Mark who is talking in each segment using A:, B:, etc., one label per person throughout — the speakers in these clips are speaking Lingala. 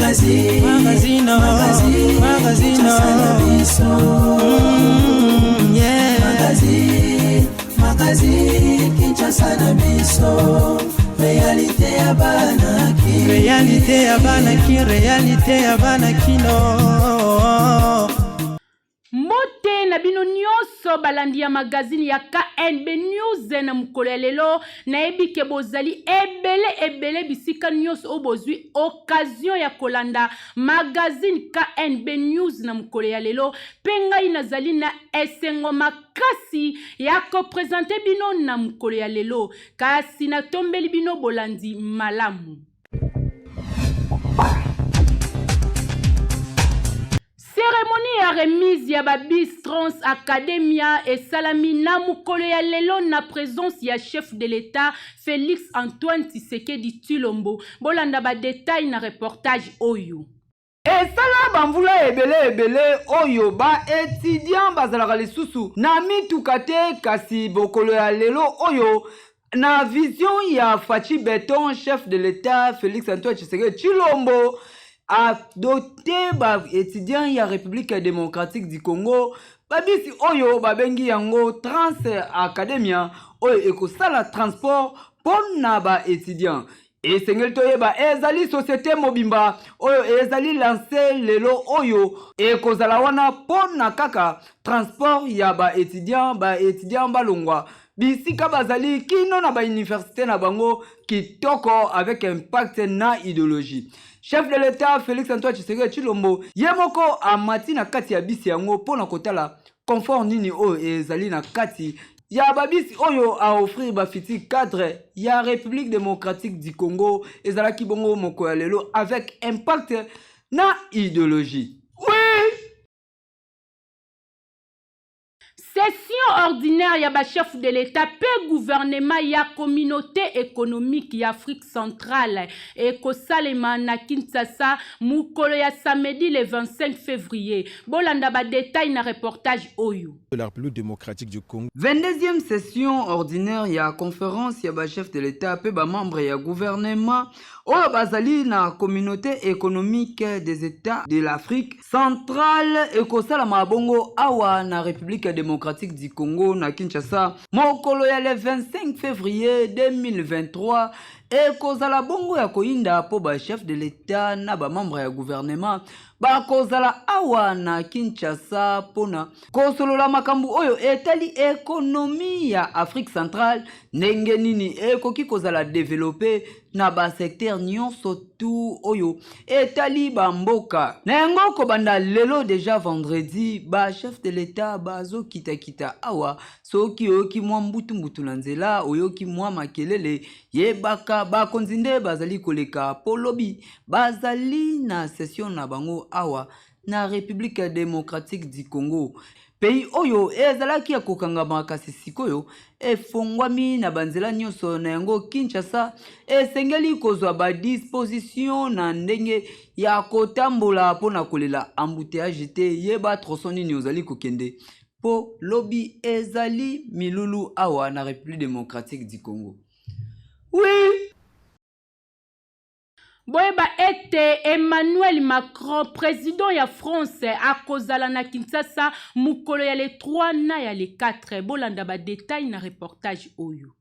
A: Magazine, magazine, magazine, magazine, yeah. Magazine, magazine, Kinshasa na biso. Réalité ya bana ki. Réalité ya bana ki, réalité ya bana kino.
B: Mbote na bino nyonso balandi ya magazine ya KNB News na mokolo ya lelo. Nayebi ke bozali ebele ebele bisika nyonso oyo bozwi occasion ya kolanda magazine KNB News na mokolo ya lelo, mpe ngai nazali na esengo makasi ya kopresente bino na mokolo ya lelo, kasi natombeli bino bolandi malamu. Cérémonie ya remise ya ba bus Trans Academia esalami na mokolo ya lelo na présence ya chef de l'État Félix Antoine Tshisekedi Tshilombo. Bolanda ba détails na reportage oyo.
C: Esala bamvula ebele ebele oyo ba etudiants bazalaka lisusu na mituka te, kasi mokolo ya lelo oyo na vision ya Fatshi Beton, chef de l'État Félix Antoine Tshisekedi Tshilombo adote ba etudiants ya République démocratique du Congo babisi oyo babengi yango Trans Academia oyo ekosala transport mpo na ba etudiants. Esengeli toyeba ezali societe mobimba oyo ezali lance lelo oyo ekozala wana mpo na kaka transport ya ba etudiants, ba etudiants balongwa bisika bazali kino na ba universite na bango kitoko avec impact na ideologie. Chef de l'Etat Felix Antoine Tshisekedi Tshilombo ye moko amati na kati ya bisi yango mpo na kotala confort nini oyo ezali na kati ya babisi oyo a offrir ba futur cadre ya République démocratique du Congo. Ezalaki bongo moko ya lelo avec impact na idéologie. Oui!
B: Session ordinaire ya ba chefs de l'État pe gouvernement ya communauté économique ya Afrique centrale ekosalema na Kinshasa mokolo ya samedi le 25 février. Bolanda ba détails na reportage oyo.
D: De la République démocratique du Congo.
C: 22e session ordinaire ya conférence ya ba chefs de l'État pe ba membres ya gouvernement oyo bazali na communauté économique des États de l'Afrique centrale ekosalama bongo awa na République démocratique du Congo na Kinshasa mokolo ya le 25 février 2023. Ekozala bongo ya koyinda po ba chef de l'État na ba membre ya gouvernement bakozala awa na Kinshasa pona kosolola makambo oyo etali ekonomi ya Afrique centrale, ndenge nini ekoki kozala developpe na ba secteur nyonso tu oyo etali ba mboka. Na yango kobanda lelo deja vendredi, ba chef de l'État bazokitakita awa. Soki oyoki mwa mbutu-mbutu na nzela, oyoki mwa makelele, yebaka bakonzi nde bazali koleka po lobi bazali na session na bango awa na République démocratique du Congo. Pays oyo ezalaki ya kokangama kasi sikoyo efongwami na banzela nyonso. Na yango Kinshasa esengeli kozwa ba disposition na ndenge ya kotambola mpo na kolela embouteillage te. Yeba tronçon nini ozali kokende po lobi ezali milulu awa na République démocratique du Congo. Oui!
B: Boyeba ete Emmanuel Macron, président ya France, akozala na Kinshasa mokolo ya le 3 na ya le 4. Bolanda ba détails na reportage oyo.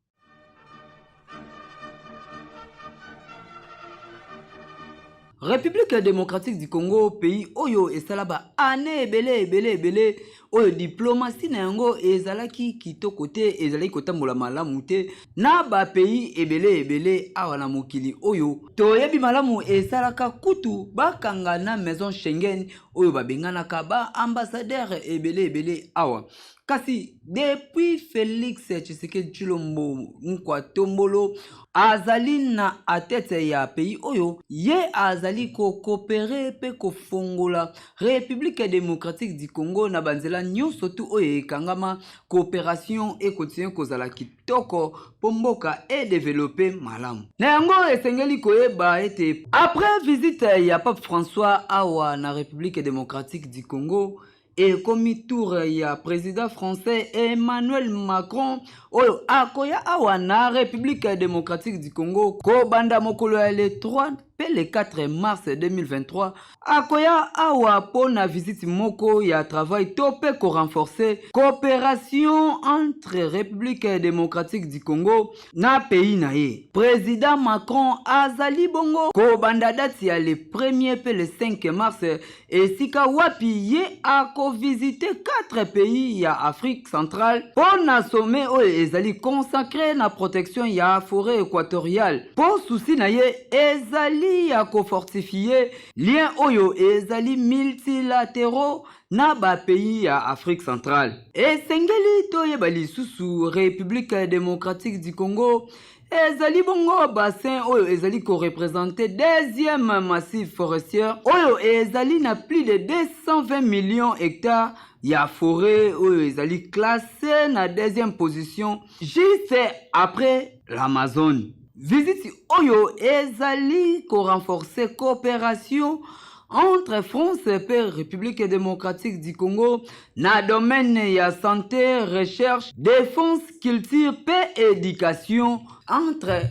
C: République démocratique du Congo, pays oyo esala ba année ebele ebele ebele oyo diplomatie na yango ezalaki kitoko te, ezalaki kotambola malamu te na ba pays ebele ebele awa na mokili oyo toyebi malamu. Esalaka kutu bakanga na maison Schengen oyo babenganaka ba ambassadeur ebele ebele awa. Kasi depuis Félix Tshisekedi Tshilombo Nkwa Tombolo azali na tête ya pays oyo, ye azali kokopere pe kofongola République démocratique du Congo na banzela nyonso tu oyo ekangama. Coopération ekontinue kozala kitoko po mboka edevelope malamu. Na yango esengeli koyeba ete après visite ya Pape François awa na République démocratique du Congo, ekomi tour ya président français Emmanuel Macron oyo akoya awa na République démocratique du Congo kobanda mokolo ya le 3 mpe le 4 mars 2023 akoya awa mpo na visite moko ya travail to mpe ko renforcer cooperation entre Republique democratique du Congo na pays na ye. President Macron azali bongo kobanda date ya le 1er mpe le 5 mars esika wapi ye ako visiter 4 pays ya Afrique centrale mpo na sommet oyo ezali consacre na protection ya foret equatoriale mpo souci na ye ezali ya ko fortifier lien oyo ezali multilateraux na ba pays ya Afrique centrale. Esengeli toyeba lisusu Republique democratique du Congo ezali bongo bassin oyo ezali ko representer deuxième massif forestier oyo ezali na plus de 220 millions hectares ya foret oyo ezali classé na deuxième position juste après l'Amazone. Visite oyo ezali ko renforcer coopération entre France mpe République démocratique du Congo na domaine ya santé, recherche, défense, culture mpe éducation entre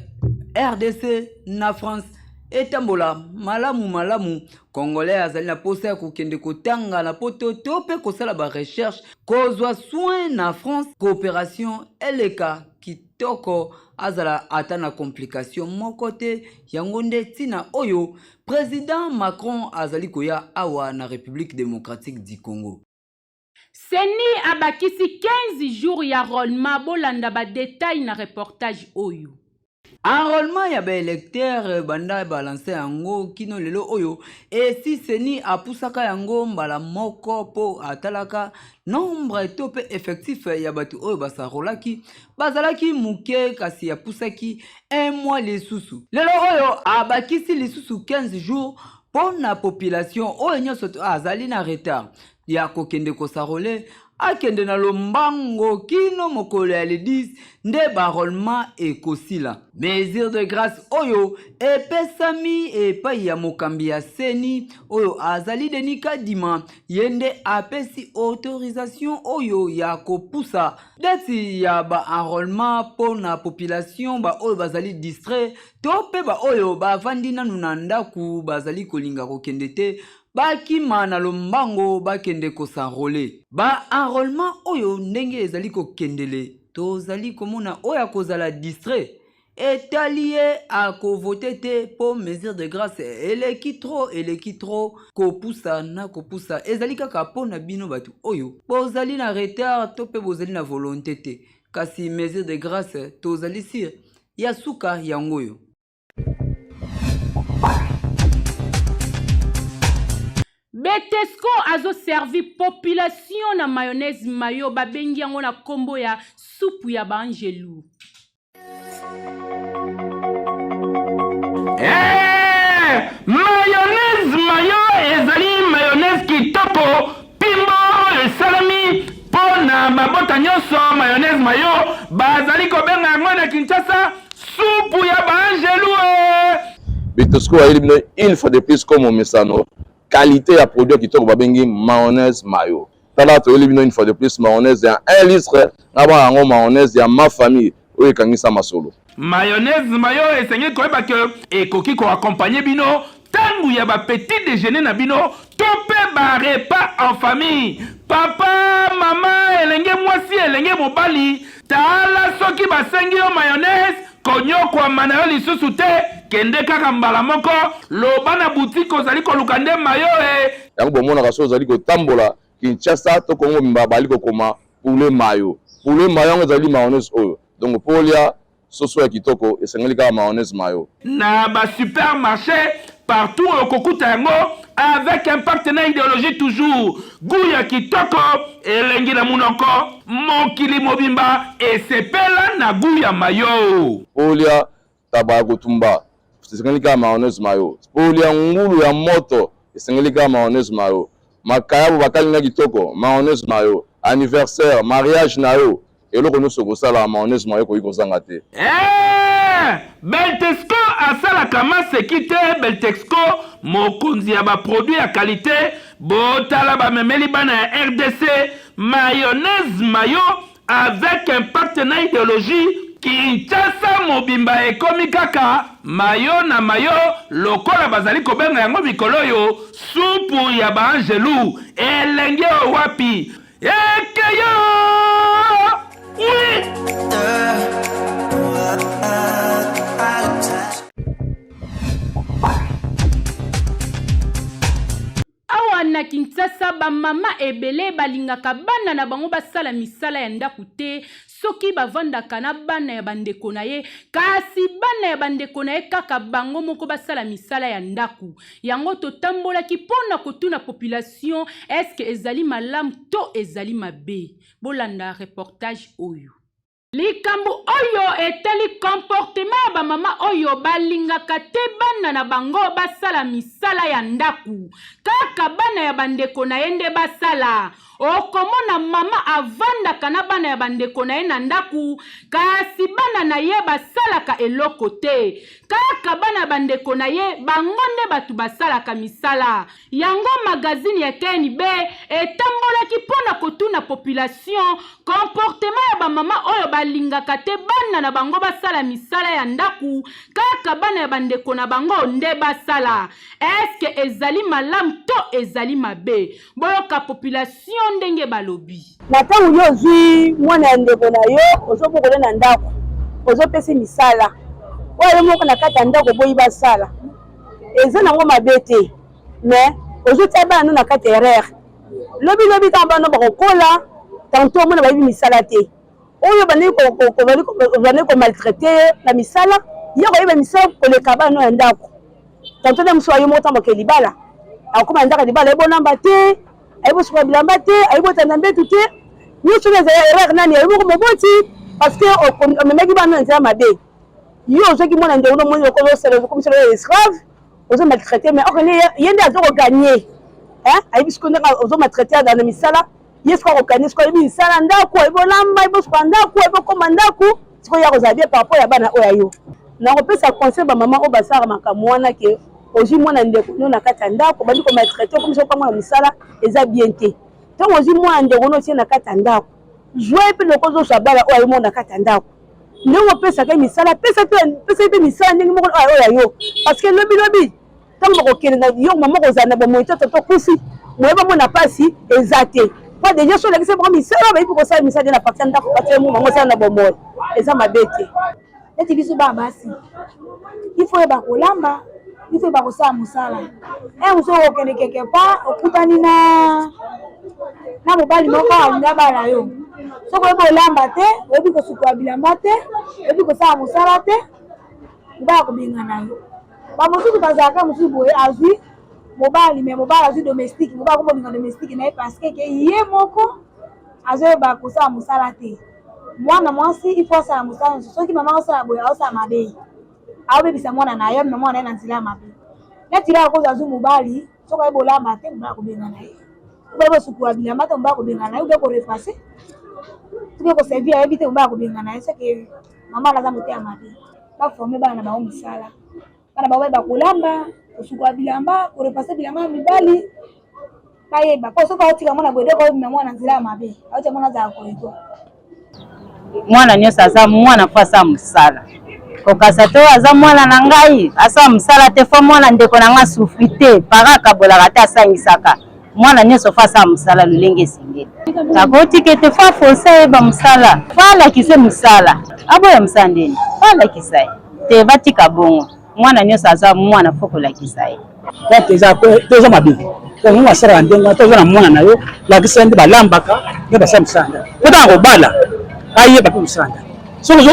C: RDC na France etambola malamu malamu. Congolais azali na posa ya kokende kotanga na poto to mpe kosala ba recherche, kozwa soin na France, coopération eleka kitoko, azala ata na complication moko te. Yango nde ntina oyo President Macron azali koya awa na Republique democratique du Congo.
B: Ceni abakisi 15 jours ya enrolement, bolanda ba details na reportage oyo.
C: Enrolement ya ba electeurs banda ba lancer yango kino lelo oyo esi Ceni apusaka yango mbala moko mpo atalaka nombre to mpe effectif ya bato oyo basarolaki bazalaki moke, kasi apusaki un mois lisusu. Lelo oyo abakisi lisusu 15 jours mpo na population oyo nyonso azali na retard ya kokende kosarole akende na lombango kino mokolo ya le 10 nde barolement ekosila. Mesure de grâce oyo epesami epai ya mokambi ya CENI oyo azali Denis Kadima, ye nde apesi autorisation oyo ya kopusa date ya ba enrolement mpo na population baoyo bazali distrait to mpe baoyo bavandi nanu na ndaku bazali kolinga kokende te, bakima na lombango bakende kosenrole. Ba enrolement oyo ndenge ezali kokendele, tozali komona oyo akozala distrait etali ye akovote te mpo mesure de grâce eleki trop, eleki trop kopusa na kopusa. Ezali kaka mpo na bino bato oyo bozali na retard to mpe bozali na volonté te, kasi mesure de grâce tozali sur ya suka yango oyo.
B: Betesco azo servi population na mayonnaise mayo babengi yango na kombo ya supu ya ba angelu.
E: Hey! Mayonnaise mayo ezali mayonnaise kitoko pimbo oyo esalemi mpo na mabota nyonso. Mayonnaise mayo bazali kobenga yango na Kinshasa supu ya baangelu.
F: Betosco ayeli bino une fois de plus comme omesano qualité ya produit ya kitoko babengi mayonnaise mayo. Tala, toyeli bino une fois de plus mayonnaise ya 1 litre na bana yango, mayonnaise ya ma famille oyo ekangisa masolo.
E: Mayonnaise mayo esengeli koyeba ke ekoki koaccompagne bino ntango ya ba petit déjeuner na bino to mpe ba repas en famille. Papa, mama, elenge mwasi, elenge mobali, tala, soki basengi yo mayonnaise, konyokwama na yo lisusu te, kende kaka mbala moko, loba na boutique ozali koluka nde mayo e.
F: Yango bomonaka soki ozali kotambola Kinshasa to Kongo mobimba, bali kokoma poulet mayo, poulet mayo. Yango ezali mayonnaise oyo. Donc mpo olia soso ya kitoko, esengeli kaka mayonnaise mayo.
E: Na ba supermarché partout okokuta yango, avec impact na idéologie, toujours goût ya kitoko, elengi na munoko, mokili mobimba esepela na goût ya mayo.
F: Mpo olia taba ya kotumba, esengeli kaka mayonnaise mayo. Mpo olia ngulu ya moto, esengeli kaka mayonnaise mayo. Makayabo bakalinga kitoko, mayonnaise mayo. Anniversaire, mariage na yo, eloko nyonso okosala, mayonnaise mayo ekoki kozanga te.
E: Eh! Beltexco asalaka maseki te. Beltexco, mokonzi ya baproduit ya qualité. Botala, bamemeli bana ya RDC mayonnaise mayo avec impact na idéologie. Kinshasa mobimba ekomi kaka. Mayo na mayo, lokola bazali kobenga yango mikolo oyo, supu ya baanjelu. Elengi oyo wapi! Ekeyo! Oui!
B: Awa na Kinshasa ba mama ebele balingaka bana na bango basala misala ya ndaku te soki bavandaka na bana ya bandeko na ye kasi bana ya bandeko na ye kaka bango moko basala misala ya ndaku yango totambolaki mpo na kotuna population eske ezali malamu to ezali mabe bolanda reportage oyo. Likambo oyo etali comportement ya ba mama oyo balingaka te bana na bango basala misala ya ndaku, kaka bana ya ba ndeko na ye nde basala. Okomona mama avandaka na bana ya ba ndeko na ye na ndaku, kasi bana na ye basalaka eloko te. Kaka bana ya ba ndeko na ye, bango nde batu basalaka misala. Yango magazine ya KNB etambolaki mpo na kotuna population comportement ya ba mama oyo balingaka te bana na bango basala misala ya ndaku, kaka bana ya ba ndeko na bango nde basala. Est-ce que ezali malamu to ezali mabe? Boyoka population ndenge balobi.
G: Na ntango yo ozwi mwana ya ndeko na yo ozobokola na ndako, ozopesa misala oyo yo moko na kati ya ndako oboyi basala, eza nango mabe te mais ozotia bana no na kati ya erreur. Lobi lobi ntango bana no bakokola, tanto omona bayebi misala te, oyo bandeki komaltraite ye na misala, ye akoyeba misala koleka bana no ya ndako. Tanto nde mosusu aye moko ntango bakee libala, akokoma na ndako ya libala, ayebi olamba te, ayebi osukola bilamba te, ayebi otanda mbetu te. Nyonso wana ezali erreur nani? Ayebi moko moboti, parce que omemaki bana na nzela mabe. Yo ozwaki mwana ndeko no omoni lokola osala okomisela yo esclave, ozo maltraite, mais okende ye nde azo koganye, ayebi sikoyo ndenge ozo maltraite na misala, ye sikoyo akoganye, sikoyo ayebi misala ndako, ayebi olamba, ayebi osukola ndako, ayebi okoma ndako, sikoyo ye akozala bien par rapport ya bana oyo ya yo. Nakopesa conseil ba mama oyo basalaka makambo wana ke ozwi mwana ndeko no na kati ya ndako obandi komaltraite, okomisa okamwa na misala, eza bien te. Ntango ozwi mwana ndeko no otie na kati ya ndako, zwa ye mpe lokola ozoswa bala oyo aye moko na kati ya ndako, ndenge opesaka ye misala, pesa ye mpe misala ndenge moko oyo ya yo, parce que lobi lobi ntango bakokende na yo mama kozala na bomoi to toto kufi moye bamona mpasi eza te, po deja so olakisi bango misala bayebi kosala misala te na parti ya ndako, parti ya bango osala na bomoi eza mabe te.
H: Neti biso bana basi, il faut oyeba kolamba, il faut oyeba kosala mosala. Un mosusu okokende quelque part okutani na na mobali moko alingi abala yo, soki oyebi olamba te, oyebi kosukola bilamba te, oyebi kosala mosala te, mobali akobengana yo. Bamosusu bazalaka mosusu boye, azwi mobali me mobali azwi domestique, mobali akomolinga domestique na ye parce que ke ye moko azoyeba kosala mosala te. Mwana mwasi il faut asala mosala nyonso. Soki mama osala boye, aosala mabe, aobebisa mwana na ye, amema mwana na ye na nzela ya mabe. Neti kaka kozwa azwi mobali, soki ayebi olamba te, mobali akobengana ye. Soki ayebi osukola bilamba te, mobali akobengana ye, obe korepasse, soki koservir ayebi te, mobali akobengana ye. Soki mama aza motema mabe, baforme bana na bango mosala, bana bango bayeba kolamba, kosukola bilamba, korepasse bilamba ya mibali, bayeba po soki aotika mwana boye doko obima mwana nzela ya mabe, aotika mwana azala koyiko.
I: Mwana nyonso aza mwana fo asala mosala, kokasa te oyo aza mwana na ngai asala mosala te, fo mwana ndeko na ngai asufri te, para akabolaka te, asangisaka mwana nyonso fo asala mosala lolenge esengeli. Akotika ete fo afonse ayeba mosala, fo alakise mosala, aboya mosala ndeni, fo alakisa ye te, batika bongo. Mwana nyonso aza mwana fo kolakisa ye.
J: Donc eza toza mabe. Donc ngo asalaka ndenge wana toza na mwana na yo, lakisa ye nde balambaka nde basala mosala ndako. Po ntango akobala ayeba mpe mosala ndako. Soki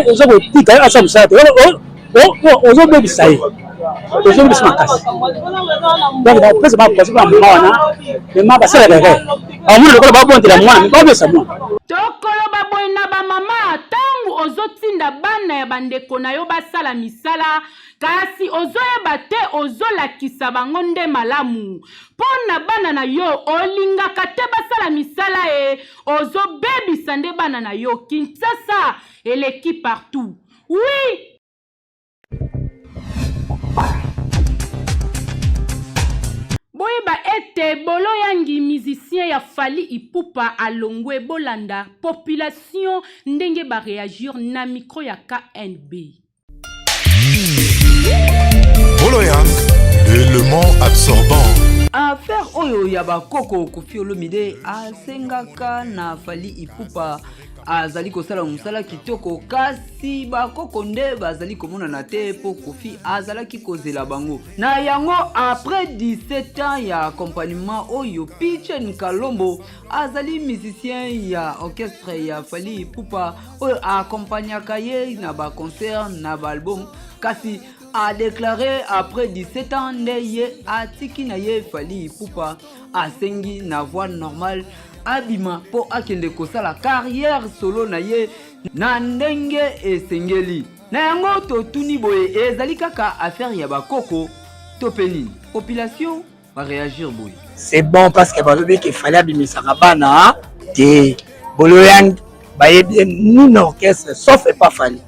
J: ozo kotika ye asala mosala te, ozobebisa ye, ozobebisa makasi. Donc napesa ba conseil ba mama wana, mema basalaka erreur. Bamona lokola babondela mwana, babebisa mwana.
B: Tokoloba boye na ba mama, tango ozotinda bana ya bandeko na yo basala misala, kasi ozoyeba te ozolakisa bango nde malamu. Po na bana na yo olingaka te basala misala e, ozobebisa nde bana na yo. Kinshasa eleki partout. Oui! Boyeba ete Bolo Yangi musicien ya Fally Ipupa alongwe bolanda population ndenge ba reagir na micro ya KNB.
K: Boloyang, l'élément absorbant.
C: Affaire oyo ya bakoko Koffi Olomide asengaka na Fally Ipupa azali kosala mosala kitoko kasi bakoko nde bazali komonana te mpo Koffi azalaki kozela bango. Na yango après 17 ans ya accompagnement oyo Pichen Kalombo azali musicien ya orchestre ya Fally Ipupa oyo accompagnaka ye na ba concert na ba album kasi a déclaré après 17 ans nde ye atiki na ye Fally Ipupa asengi na voie normale abima mpo akende kosala carrière solo na ye na ndenge esengeli. Na yango totuni boye ezali kaka affaire ya bakoko to mpe nini? Population ba réagir boye.
L: C'est bon parce que balobi ke fallait abimisaka bana te boloyang bayebi ye nini orchestre sauf epa fali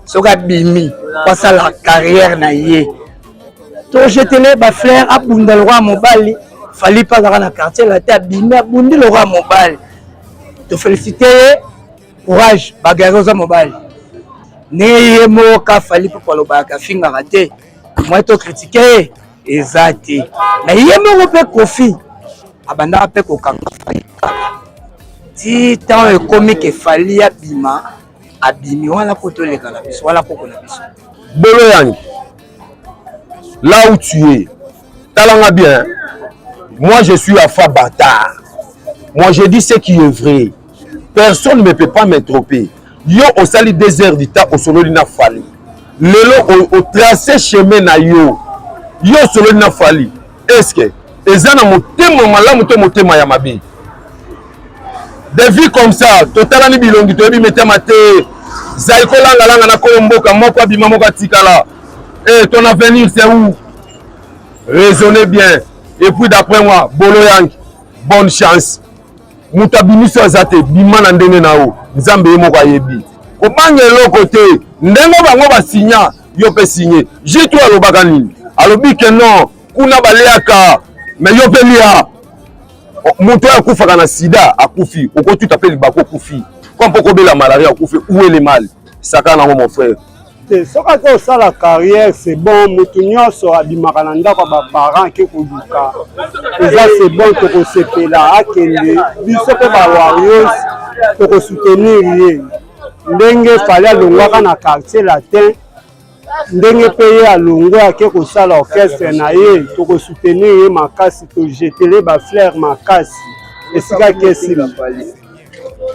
L: soki abimi po asala carrière na ye tojetele bafleur abunda lokola mobali fali mpe azalaka na quartier la te abimi abundi lokola mobali tofélicite ye courage bagare oza mobali ndenge ye moko ka fali mpo alobaka afingaka te moi to kritike ye eza te na ye moko mpe kofi abandaka mpe kokanga fali kaka ti ntango ekomi ke fali abima abimi wana ko toleka na biso wana koko na biso
F: bolo yangi là où tu es talanga bien moi je suis afa bâtard moi je dis ce qui est vrai personne ne peut pas me tromper yo osali 2 heures du temps osololi na fali lelo otrace chemin na yo yo osololi na fali estce eza na motema malamu to motema ya mabe des vies comme ça totalani bilongi toyebi mitema te zali kolangalanga na kolo mboka moko abima moko atikala e ton avenir c'est où raisonnez bien et puis d'après moi bolo yangi bonne chance moto abimisi aza te bima na ndenge na yo nzambe ye moko ayebi kobanga eloko te ndenge bango basinya yo mpe signe jitu alobaka nini alobi ke non kuna baliaka me yo mpe lia moto oyo akufaka na sida akufi okotuta mpe libaku okufi kwa mpo okobela malaria okufi où est le mal sakana yango mon frère
M: te soki ake osala carrière c'est bon motu nyonso abimaka na ndako ya baparent ake koluka eza c'est bon tokosepela akende biso mpe ba warriors tokosoutenir ye ndenge fali alongwaka na quartier latin ndenge mpe ye alongwe ake kosala orchestre na ye tokosoutenir ye makasi tojetele bafleur makasi esika kesila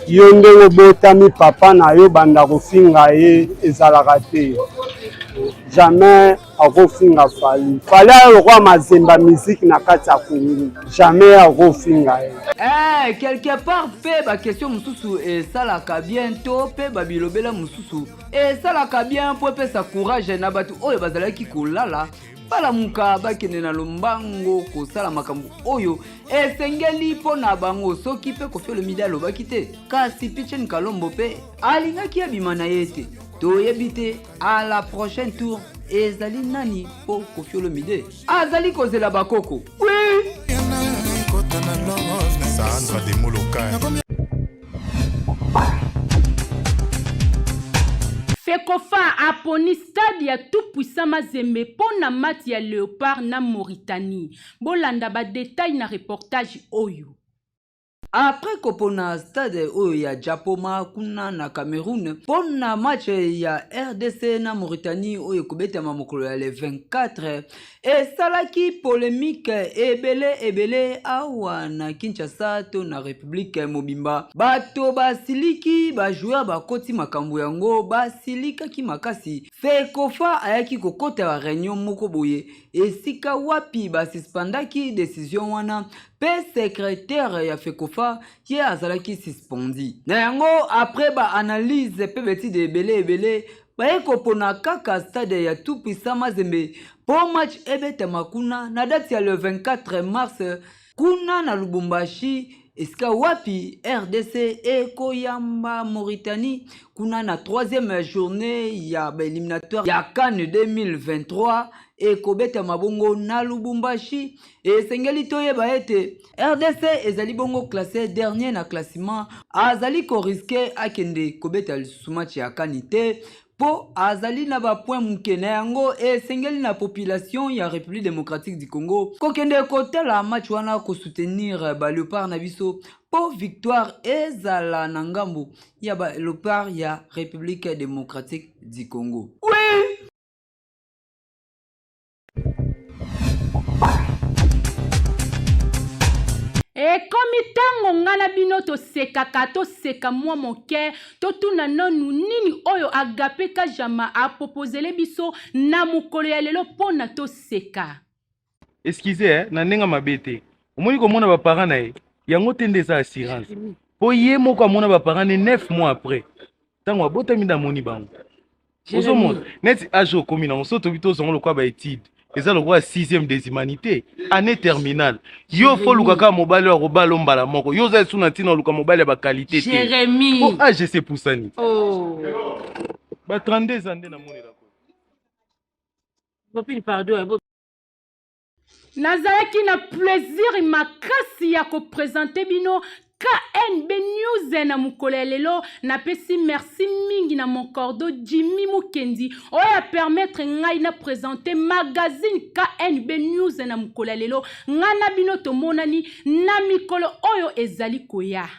M: yo ndenge obotami papa na yo banda kofinga ye ezalaka te jamais akofinga fali fali ayo lokola mazemba miziki na kati ya kongo jamais akofinga ye
C: Eh, quelque part mpe bakestion mosusu esalaka bien to mpe babilobela mosusu esalaka bien mpo epesa courage na bato oyo bazalaki kolala balamuka bakende na lombango kosala makambo oyo esengeli mpo na bango soki mpe Koffi Olomide alobaki te kasi Pichen Kalombo mpe alingaki abima na ye te toyebi te à la prochaine tour ezali nani mpo Koffi Olomide azali kozela bakoko oui
K: Sandra de Molokai.
B: Fecofa aponi stade ya tout puissant Mazembe mpo na match ya Leopard na Mauritanie. Bolanda ba details na reportage oyo.
C: Après kopona stade oyo ya Japoma kuna na Cameroun mpo na match ya RDC na Mauritanie oyo ekobetama mokolo ya le 24 esalaki polemique ebele ebele awa na Kinshasa to na Republique mobimba. Bato basiliki, ba joueurs bakoti makambo yango basilikaki makasi. Fecofa ayaki kokota reunion moko boye esika wapi ba suspendaki decision wana pe secretaire ya Fecofa ye azalaki suspendi. Na yango après ba analyse pe betide ebele ebele baye kopona kaka stade ya tout puissant Mazembe po match ebetama kuna na date ya le 24 mars kuna na Lubumbashi esika wapi RDC ekoyamba Mauritanie kuna na troisième journée ya ba éliminatoire ya CAN 2023 ekobetama bongo na Lubumbashi. Esengeli toyeba ete RDC ezali bongo classe dernier na classement, azali ko risquer akende kobeta lisusu match ya CAN te. mpo azali na ba point moke na yango esengeli na population ya Republique democratique du Congo kokende kotala match wana ko soutenir ba leopard na biso mpo victoire ezala na ngambo ya ba leopard ya Republique democratique du Congo. Oui!
B: Ekomi ntango ngai na bino tosekaka, toseka mwa moke, totuna nanu nini oyo Agape Kajama apropozele biso na mokolo ya lelo mpo na toseka.
N: Excusez eh, na ndenge mabe te. Omoni komona ba parents na ye, yango te nde eza assurance. Po ye moko amona ba parents ne 9 mois après. Tango abotami nde amoni bango. Ozomona neti age okomi nango so tobi tozongo lokola ba étude eza lokola sixième des humanités année terminale yo fo luka kaka mobali oyo akobala yo mbala moko yo oza esu na ntina oluka mobali ya bakalite te po age esi epusani oh. Ba 32 eza nde namonela
B: ko Nazalaki na plaisir makasi ya ko presenter bino KNB News na mokolo ya lelo. Napesi merci mingi na mon cordo Jimmy Mukendi oyo a permettre ngai na presenter magazine KNB News na mokolo ya lelo. Ngai na bino tomonani na mikolo oyo ezali koya.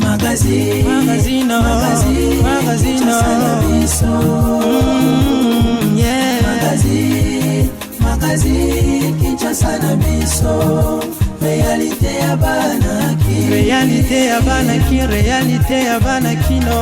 A: Magazine, magazine, magazine, magazine, yeah. Magazine, magazine, Kinshasa na biso, réalité ya bana ki, réalité ya bana ki, réalité ya bana kino.